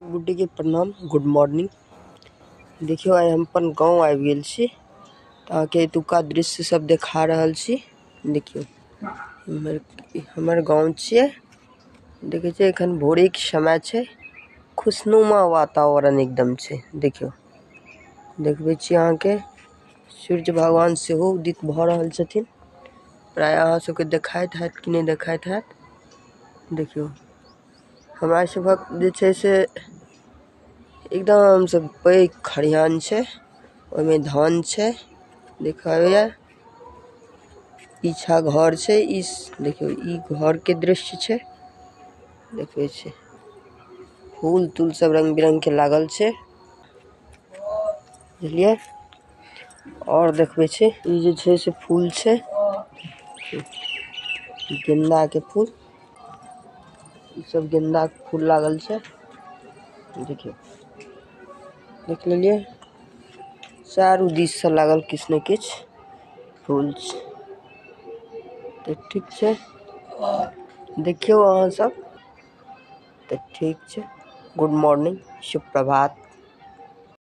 बुड्ढी के प्रणाम, गुड मॉर्निंग। देखियो आइ हम अपन गांव आबि गेल छी, त अहाँ के एतुका दृश्य सब देखा रहल छी। देखियो हमर गांव छिये, देखे छिये एखन भोरे के समय छै, खुशनुमा वातावरण एकदम छै। देखियो देखबे छी अहाँ के सूर्य भगवान सेहो उदित भ रहल छथिन। प्राय अहाँ सबके देखाइत हैत कि नहीं देखाइत हैत। देखियो हमरा सबक जे छै से एकदम से पैघ खरिहान छै, ओय में धान छै देखाबे। पीछा घर छै, इस देखियो ई घर के दृश्य छै, देखबे छै फूल तूल सब रंग बिरंग के लागल छै, बुझलिए। और देखबे छै ई जे छै से फूल छै, गेंदा के फूल, ई सब गेंदा के फूल लागल छै। देखियो देख लेलिए, चारू दिस से लागल किछ ने किछ फूल छै। त ठीक छै, देखियो अहाँ सब। त ठीक छै, गुड मॉर्निंग, शुभ प्रभात।